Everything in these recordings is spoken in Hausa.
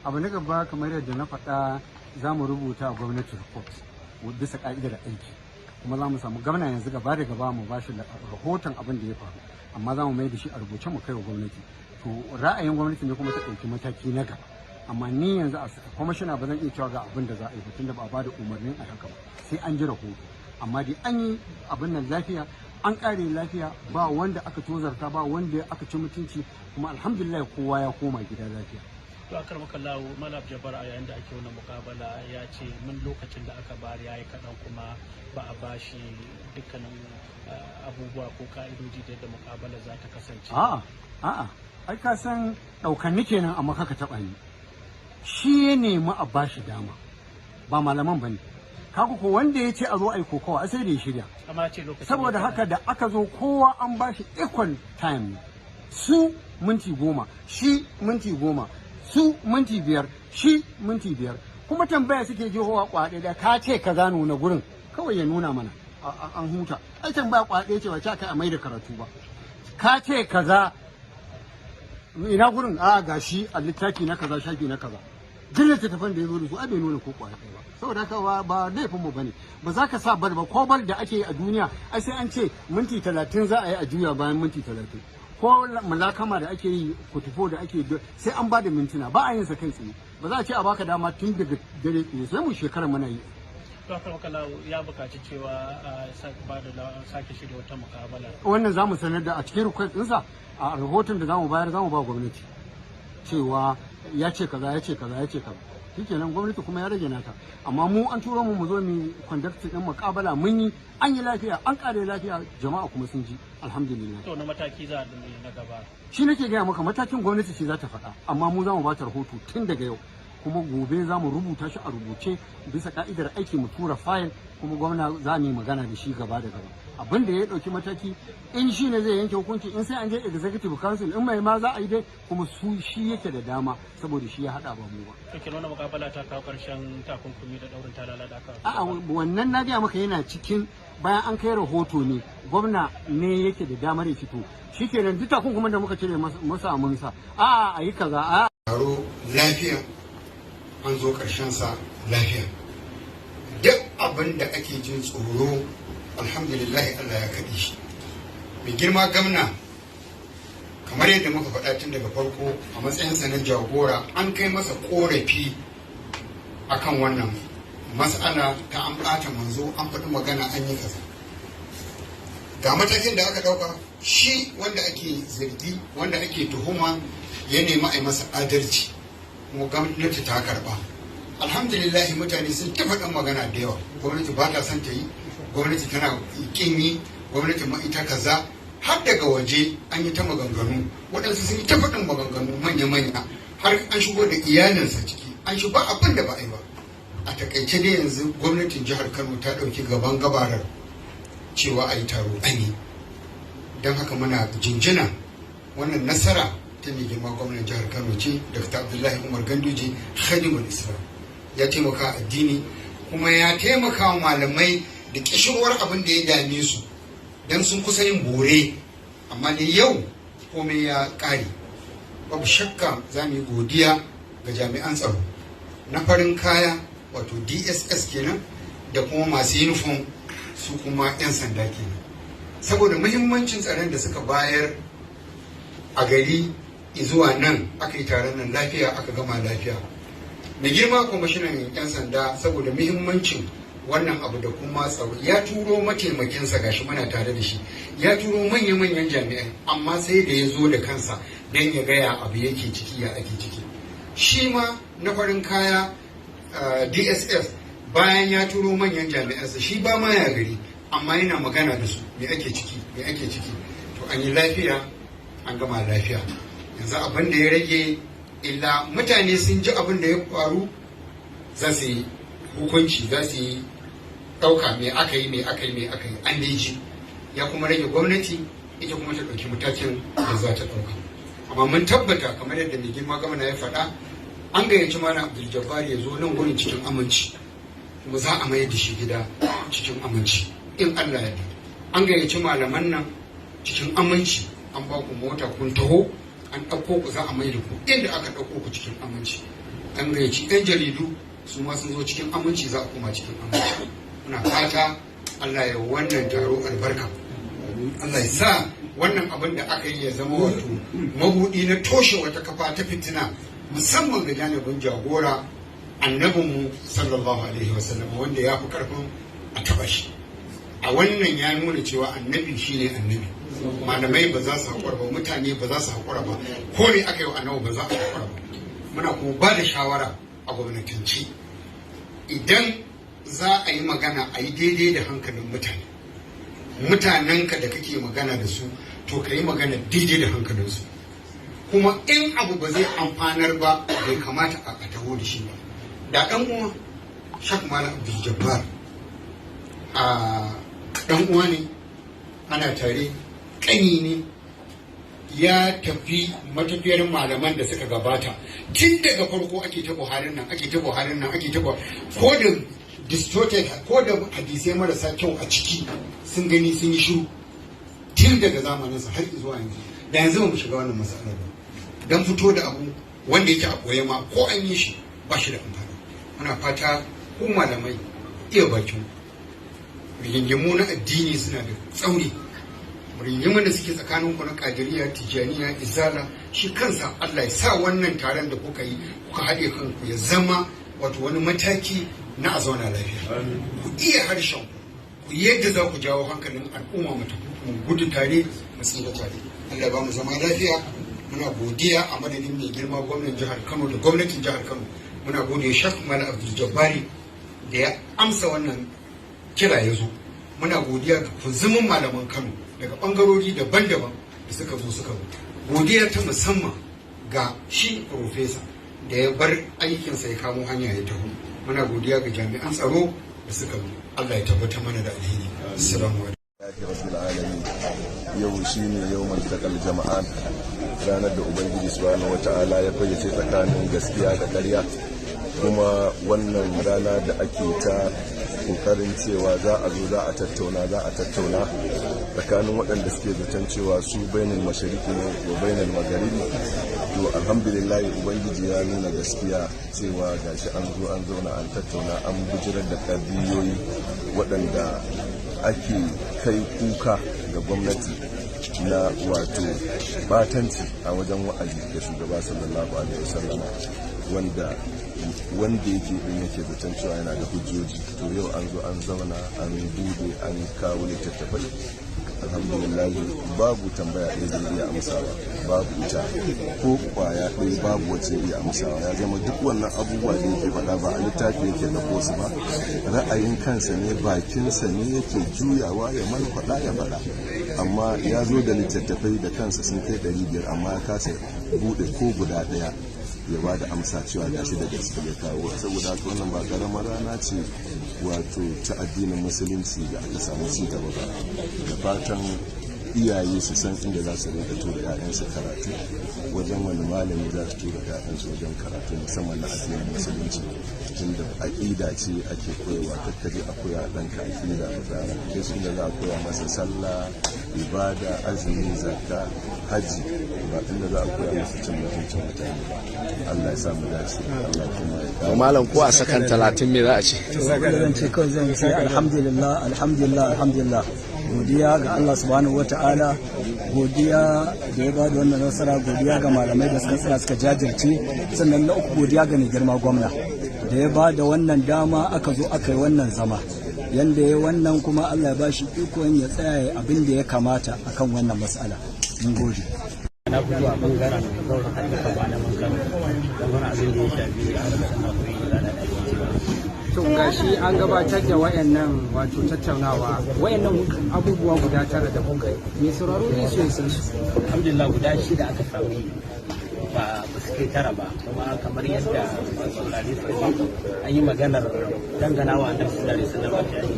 Abu na gaba, kamar yadda na faɗa, za mu rubuta a gwamnati report bisa ka'idar aiki, kuma za mu samu gwamna yanzu gaba da gaba mu bashi rahoton abin da ya faru, amma za mu mai da shi a rubuce mu kai wa gwamnati. To, ra'ayin gwamnati ne kuma ta ɗauki mataki na gaba. Amma ni yanzu a kwamishina ba zan iya cewa ga abin da za a yi ba, tunda ba a ba da umarnin a haka ba, sai an ji rahoto. Amma dai an yi abin nan lafiya, an ƙare lafiya, ba wanda aka tozarta, ba wanda aka ci mutunci, kuma alhamdulillah kowa ya koma gida lafiya. To, akaramakallahu, Malam Jabbar, a yayin da ake wannan mukabala ya ce mun lokacin da aka bayar yayi kaɗan, kuma ba a bashi dukkanin abubuwa ko ka'idoji da yadda mukabala za ta kasance. A'a, ai ka san ɗaukanni kenan, amma kaka taɓa ni. Shi ya nemi a bashi dama, ba malaman bane. Kaga ko wanda ya ce a zo a yi kokawa, sai da ya shirya. Amma ce lokacin Saboda haka da aka zo, kowa an bashi equal time. Su minti 10, shi minti 10, su minti 5, shi minti 5. Kuma tambaya suke jihowa kwaɗe da ka ce ka za nuna gurin, kawai ya nuna mana an huta. Ai tambaya kwaɗe ce, ba ce aka a mai da karatu ba. Ka ce kaza, ina gurin? A gashi a littafi na kaza, shafi na kaza. Duk littattafan da ya zo da su, ai bai nuna ko kwaya ɗaya ba. Saboda haka ba laifin mu bane. Ba za ka sa bal ba, ko bal da ake yi a duniya, ai sai an ce minti 30 za a yi, a juya bayan minti 30. Ko mulakama da ake yi, kutufo da ake, sai an ba da mintuna. Ba a yin sa kai tsaye. Ba za a ce a baka dama tun daga dare tsaye, sai mu shekara muna yi. To, akaramakallahu, ya buƙaci cewa a sake shirya wata mukabala. Wannan za mu sanar da a cikin request ɗinsa, a rahoton da za mu bayar, za mu ba gwamnati cewa ya ce kaza, ya ce kaza, ya ce kaza. Shikenan, gwamnati kuma ya rage nata. Amma mu an turo mu mu zo mu conduct din muƙabala, mun yi, an yi lafiya, an kare lafiya, jama'a kuma sun ji, alhamdulillah. To, na mataki za a ɗin na gaba? Shi nake gaya maka, matakin gwamnati ce za ta faɗa, amma mu za mu ba ta rahoto tun daga yau, kuma gobe za mu rubuta shi a rubuce bisa ka'idar aiki, mu tura fayil, kuma gwamna za mu yi magana da shi gaba da gaba. Abin da ya ɗauki mataki, in shi ne zai yanke hukunci, in sai an je executive council, in mai ma za a yi dai, kuma su shi yake da dama, saboda shi ya haɗa, ba mu ba. To, kenan wannan mukabala ta kawo ƙarshen takunkumi da ɗaurin talala da aka A'a, wannan na gaya maka yana cikin bayan an kai rahoto ne. Gwamna ne yake da damar ya fito. Shikenan, duk takunkumin da muka cire masa mun sa. A'a, a yi kaza, a'a. Taro lafiya, an zo sa lafiya. Duk abin da ake jin tsoro, alhamdulillah, Allah ya kaɗe shi. Mai girma gamna, kamar yadda muka faɗa tun daga farko, a matsayinsa na jagora, an kai masa ƙorafi akan wannan mas'ala ta an ɓata manzo, an faɗi magana, an yi kaza. Ga matakin da aka ɗauka. Shi wanda ake zargi, wanda ake tuhuma, ya nemi a yi masa adalci, kuma gwamnati ta karba. Alhamdulillah, mutane sun ta faɗin magana da yawa, gwamnati ba ta son ta yi, gwamnati tana kin yi, gwamnati ma ita kaza. Har daga waje an yi ta maganganu, waɗansu sun yi ta faɗin maganganu manya-manya, har an shigo da iyalinsa ciki, an shi ba abin da ba a yi ba. A takaice dai, yanzu gwamnatin jihar Kano ta ɗauki gaban gabarar cewa a yi taro, an yi. Don haka muna jinjina, wannan nasara ta mai girma gwamnan jihar Kano ce, Dr. Abdullahi Umar Ganduje, khadimul Islam. Ya taimaka addini, kuma ya taimaka wa malamai da kishirwar abin da ya dame su, don sun kusa yin bore. Amma dai yau komai ya ƙare. Babu shakka za mu yi godiya ga jami'an tsaro na farin kaya, wato DSS kenan, da kuma masu uniform, su kuma 'yan sanda kenan, saboda muhimmancin tsaron da suka bayar a gari zuwa nan aka yi taron nan lafiya, aka gama lafiya. Mai girma kwamishinan 'yan sanda, saboda muhimmancin wannan abu da kuma tsaro, ya turo mataimakinsa, gashi muna tare da shi, ya turo manya-manyan jami'ai, amma sai da ya zo da kansa don ya gaya abu yake ciki, ya ake ciki. Shi ma na farin kaya, DSS, bayan ya turo manyan jami'ansa, shi ba ma ya gari, amma yana magana da su, me ake ciki, me ake ciki. To, an yi lafiya, an gama lafiya. Yanzu abin da ya rage, illa mutane sun ji abin da ya faru, za su yi hukunci, za su yi ɗauka, me aka yi, me aka yi, me aka yi, an dai ji. Ya kuma rage gwamnati, ita kuma ta ɗauki matakin da za ta ɗauka. Amma mun tabbata, kamar yadda mai girma gwamna ya faɗa, an gayyaci Malam Abdul Jabbar ya zo nan gurin cikin aminci, kuma za a mayar da shi gida cikin aminci in Allah ya. An gayyaci malaman nan cikin aminci, an ba ku mota kun taho, an ɗauko ku, za a mai da ku inda aka ɗauko ku cikin aminci. An gayyaci 'yan jaridu, su ma sun zo cikin aminci, za a koma cikin aminci. Muna fata Allah ya wannan taro albarka, Allah ya sa wannan abin da aka yi ya zama wato mabuɗi na toshe wata kafa ta fitina, musamman ga janibin jagora, annabinmu sallallahu alaihi wasallam, wanda ya fi karfin a taɓa shi. A wannan ya nuna cewa annabi shine annabi. Malamai ba za su haƙura ba, mutane ba za su haƙura ba, ko ne aka yi wa annabi ba za a haƙura ba. Muna kuma ba da shawara a gwamnatance, idan za a yi magana, a yi daidai da hankalin mutane. Mutanenka da kake magana da su, to ka yi magana daidai da hankalinsu. Kuma in abu ba zai amfanar ba, bai kamata a taho da shi ba. Da ɗan uwa Shak Malam Abdul Jabbar, a ɗan uwa ne, ana tare, ƙani ne, ya tafi matafiyar malaman da suka gabata tun daga farko. Ake ta Buharin nan, ake ta Buharin nan, ake ta, ko da distorted, ko da hadisai marasa kyau a ciki, sun gani sun yi shiru tun daga zamaninsa har zuwa yanzu. Da yanzu ba mu shiga wannan matsalar ba. Dan fito da abu wanda yake a koye ma, ko an yi shi, ba shi da amfani. Muna fata ku malamai iya bakin rigingimu na addini suna da tsauri, rigingimun da suke tsakanin ku na Kadiriya, Tijaniya, Izala. Shi kansa Allah ya sa wannan taron da kuka yi, kuka haɗe kanku, ya zama wato wani mataki na a zauna lafiya. Ku iya harshen ku, ku yadda za ku jawo hankalin al'umma, mu tafi, mu gudu tare, mu tsira tare. Allah ba mu zama lafiya. Muna godiya a madadin mai girma gwamnan jihar Kano da gwamnatin jihar Kano. Muna gode Shak Malam Abdul Jabbari da ya amsa wannan kira ya zo. Muna godiya ga kunzumin malaman Kano daga bangarori daban-daban da suka zo suka zo. Godiya ta musamman ga shi profesa da ya bar aikinsa ya kamo hanya ya taho. Muna godiya ga jami'an tsaro da suka zo. Allah ya tabbatar mana da alheri. Assalamu alaikum. Rabbil alamin. Yau shine yawmal taqal jama'an, ranar da Ubangiji subhanahu wata'ala ya fayyace tsakanin gaskiya da ƙarya. Kuma wannan rana da ake ta kokarin cewa za a zo za a tattauna, za a tattauna tsakanin waɗanda suke zaton cewa su bainal mashariki ne wa bainal magharibi, to alhamdulillah, Ubangiji ya nuna gaskiya cewa gashi an zo an zauna, an tattauna, an bijirar da ƙabiyoyi waɗanda ake kai kuka ga gwamnati na wato batanci a wajen wa'azi da shugaba sallallahu alaihi wasallama, wanda yake din yake zaton cewa yana da hujjoji. To yau an zo an zauna, an bude, an kawo littattafai. Alhamdulillah, babu tambaya ɗaya da iya amsawa, babu ita ko kwaya ɗaya, babu wacce iya amsawa. Ya zama duk wannan abubuwa da yake faɗa ba a littafi yake ɗauko su ba, ra'ayin kansa ne, bakinsa ne yake juyawa ya malfaɗa ya faɗa. Amma ya zo da littattafai da kansa sun kai 500, amma ya kasa buɗe ko guda ɗaya ya ba da amsa cewa gashi da gaske ya kawo. Saboda haka wannan ba karamar rana ce wato ta addinin Musulunci da aka samu ci gaba ba. Da fatan iyaye su san inda za su rinka tura 'ya'yansu karatu, wajen wani malami za su tura 'ya'yansu wajen karatu, musamman na addinin Musulunci, tunda aƙida ce ake koyarwa. Kakkaje a koya ɗanka aƙida ba tsara kai su inda za a koya masa sallah, ibada, azumi, zakka, haji, ba inda za a koya masa cin mutuncin mutane ba. Allah ya sa mu dace, Allah kuma ya Malam, ko a sakan 30, me za a ce? Zan ce kawai, zan ce alhamdulillah, alhamdulillah, alhamdulillah. Godiya ga Allah subhanahu wata'ala, godiya da ya bada wannan nasara, godiya ga malamai da suka tsaya suka jajirce. Sannan na uku, godiya ga mai girma gwamna da ya bada wannan dama aka zo aka yi wannan zama yanda ya wannan, kuma Allah ya bashi ikon ya tsaya abin da ya kamata akan wannan mas'ala. Mun gode. Na fito a bangaren zauren haɗin kan malaman Kano, bangaren abin da ya shafi harkar sana'o'i da da ake cewa. To gashi an gabatar da wayannan wato tattaunawa, wayannan abubuwa guda tara da kuka yi, mai sauraro zai so ya san su. Alhamdulillah, guda shida aka samu yi, ba su kai tara ba. Kuma kamar yadda masu saurare suka ji, an yi maganar danganawa Annabi sallallahu alaihi wasallam fyaɗe,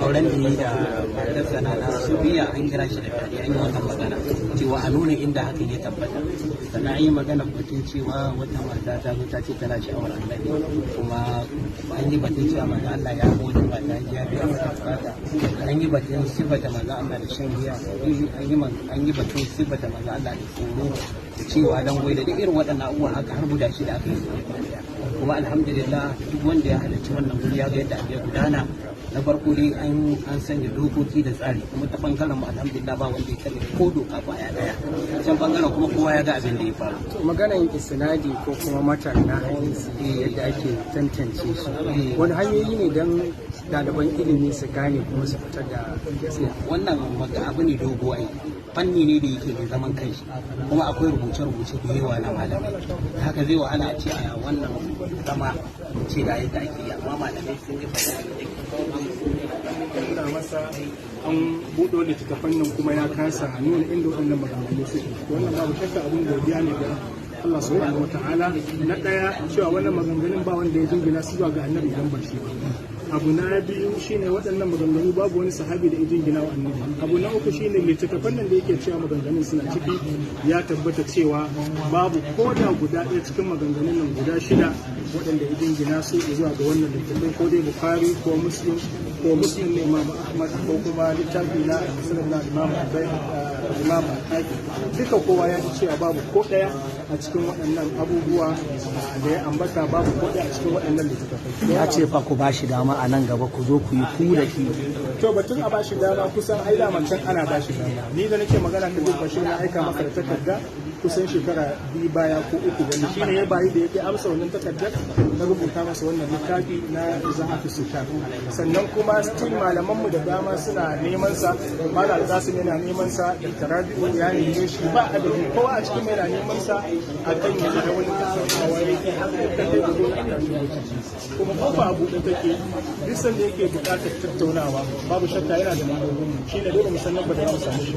auren da yi da matarsa na Safiya, an kira shi da fyaɗe, an yi wannan magana cewa a nuna inda hakan ya tabbata. Sannan an yi maganar batun cewa wata mata ta zo ta ce tana sha'awar Annabi, kuma an yi batun cewa manzo Allah ya ga wata mata ya biya mata bukata, an yi batun sifata manzo Allah da shan giya, an yi batun sifata manzo Allah da tsoro, da cewa dan goyi, da duk irin waɗannan abubuwa haka har guda shida aka yi su. Kuma alhamdulillah, duk wanda ya halarci wannan guri ya ga yadda abu ya gudana. Na farko dai an sanya dokoki da tsari, kuma ta bangaren mu, alhamdulillah, ba wanda ya karya ko doka kwaya daya. Can bangaren kuma kowa ya ga abin da ya faru. Maganar isnadi ko kuma matan na hadisi, yadda ake tantance shi, wani hanyoyi ne don ɗaliban ilimi su gane kuma su fitar da gaskiya? Wannan abu ne dogo, ai fanni ne da yake mai zaman kanshi, kuma akwai rubuce-rubuce da yawa na malamai. Haka zai wahala a ce a wannan zama ce ga yadda ake yi, amma malamai sun yi bayani. Nuna masa an buɗe littattafan nan kuma ya kasa nuna inda waɗannan maganganu suke. Wannan babu shakka abin godiya ne ga Allah subhanahu wa ta'ala. Na ɗaya, cewa wannan maganganun ba wanda ya jingina su zuwa ga Annabi idan ba shi ba. Abu na biyu shine waɗannan maganganu babu wani sahabi da ya jingina wa Annabi. Abu na uku shine littattafan nan da yake cewa maganganun suna ciki, ya tabbata cewa babu ko da guda ɗaya cikin maganganun nan guda shida waɗanda ya jingina su zuwa ga wannan littattafai, ko dai Bukhari ko Muslim ko Muslim na Imam Ahmad ko kuma littafi na Muslim na Imam Hakim. Duka kowa ya ji cewa babu ko ɗaya a cikin waɗannan abubuwa da ya ambata, babu ko ɗaya a cikin waɗannan littattafai. Ya ce fa ku bashi dama a nan gaba ku zo ku yi ku da shi. To, batun a bashi dama, kusan ai daman can ana bashi dama. Ni da nake magana, ka Bashir, na aika maka da takarda kusan shekara 2 baya ko 3, wanda shine ya bayi da yake amsa wannan takardar na rubuta masa wannan littafi na Izahatu Sitar. Sannan kuma still malaman mu da dama suna neman sa. Malam Alkasim yana neman sa, Dr. Rabi'u ya neme shi ba adadi, kowa a cikin yana neman sa akan ya da wani tattaunawa yake haka ta kai gudu a kan lokaci. Kuma kofa a buɗe take, duk sanda yake buƙatar tattaunawa, babu shakka yana da lambobin mu. Shine dole mu san lambar da za mu samu shi.